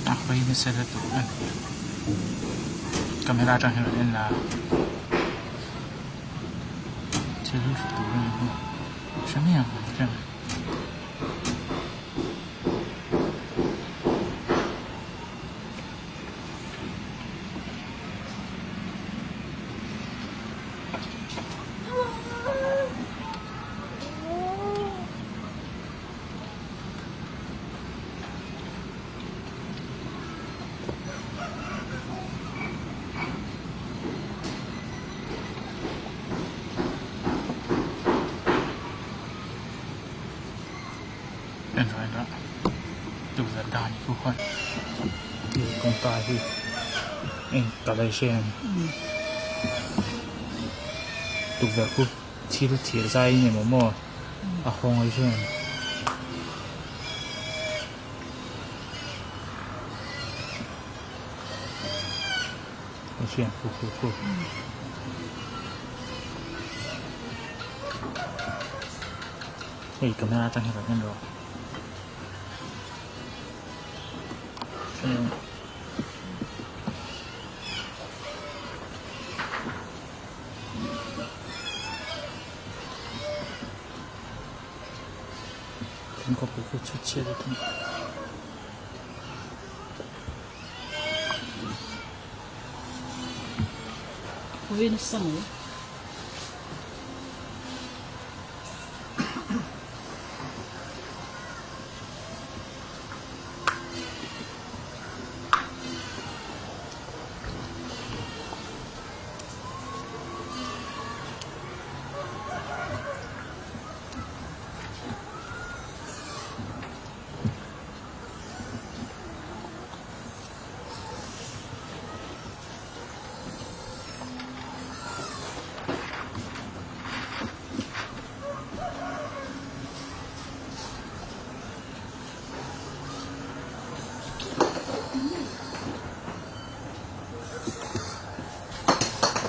A hawi nasa lutuk a ni. Camera atang hian rawn en la thil hmu tur a ni bawk hre mai ang hre mai. En rawh en rawh tukverh dan hi khuan ih kawngka hi eng colour hre ang tukverh khu thil thir zai a ni maw maw a hawng a hian. A hriat khu khu khu. Hei camera atang hian rawn en rawh. Thingkawpui khu chhut chhiat a tum. Vawiin a sa mai.